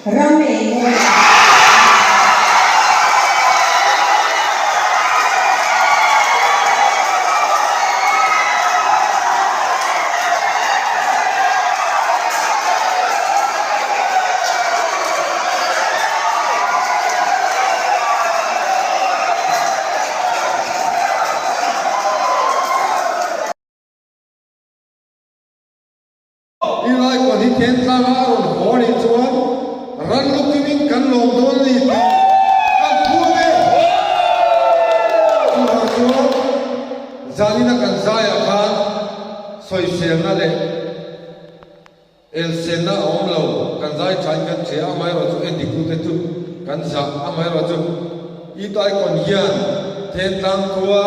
Ram ei mawi a. I ngaihtuah hi Thentlang a rawn haw a nih chuan ran lukimin kan lawm dawn a ni tih kan phur e. Chuvang chuan zanina kan zaiah khan sawiselna leh Elsenna a awm lo, kan zai thain kan hria, amaherawhchu en diktute chu kan zah, amaherawhchu Youth Icon hian Thentlang khua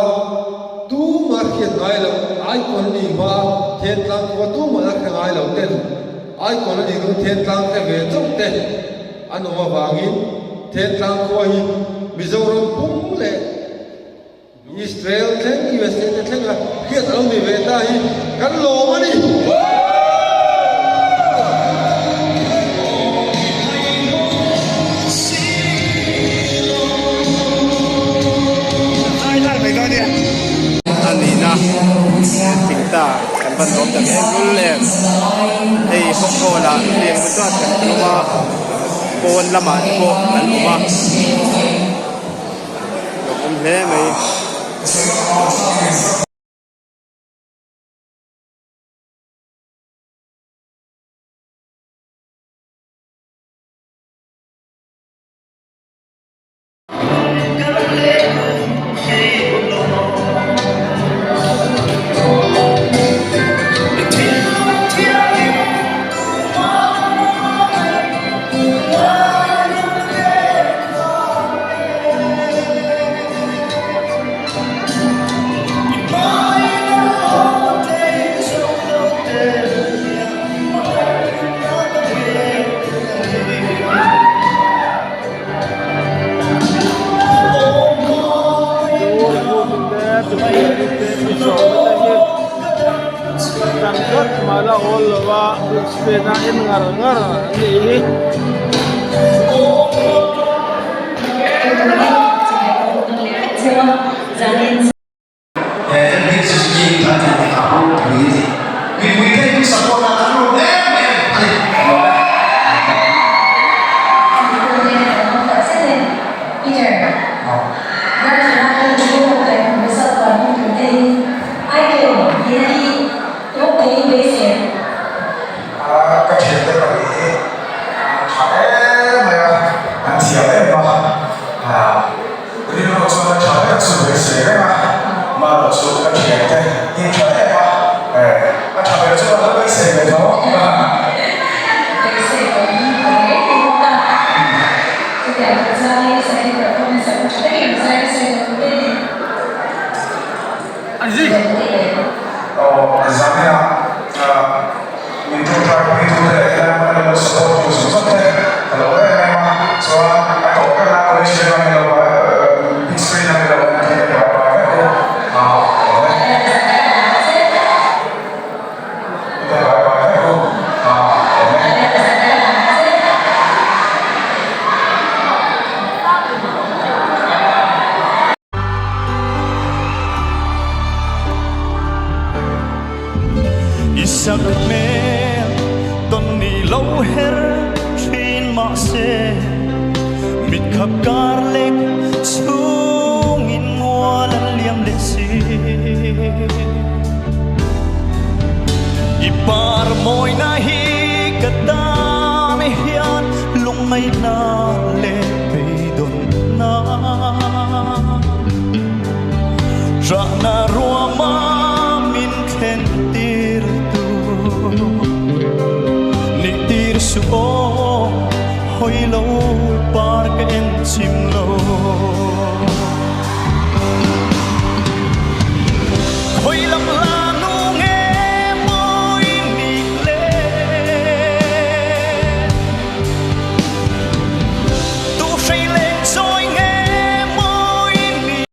tumah hriat ngai loh, Icon a nih hma Thentlang khua tumah la hre ngai lo ten Icon a nih hnu Thentlang hre ve chauh te an awm avangin Thentlang khua hi Mizoram pum leh Israel thleng, USA te thleng a hriat a lo ni ve ta hi kan lawm a ni. A nihna thing ta kan van lawm tak em lul em hei hawk hall ah heng zat kan tum a pawn lamah te pawh an awm a. Lawmawm hle mai. Ka thiante pahnih hi an tha em mai a, an thiam em a, rilru chuan a tha ber chu beisei reng a, mahlo chu ka thiante hi an tha em a, a tha ber chu ka lo beisei ve tho. Beisei pawh hi a rei thei bawk a, chutiang tur chuanin second performance ah pawh tha takin an zai nasa tawh tur te ni. Aw Zamia min ṭawngṭai puitute leh helai hmuna lo support tu zawng zawng te ka lo em em a, chuan a tawp ber na college veng a ni lo a, big screen a ni lo a tih te pai pai vek u a awm e. Te pai pai vek u a awm e. I sak hmel tawn ni lo her thin mahse mit khap kar lek chhungin mual an liam leh si. I par mawina hi ka tan hian lungngaihna leh beidawnna Ṭahna ruama min thlen tir tu Nih tir suh aw hawi lo par ka en chim lo. Khawi lam la nu nge mawi nih le Tu hrei leng chawi nge mawi nih.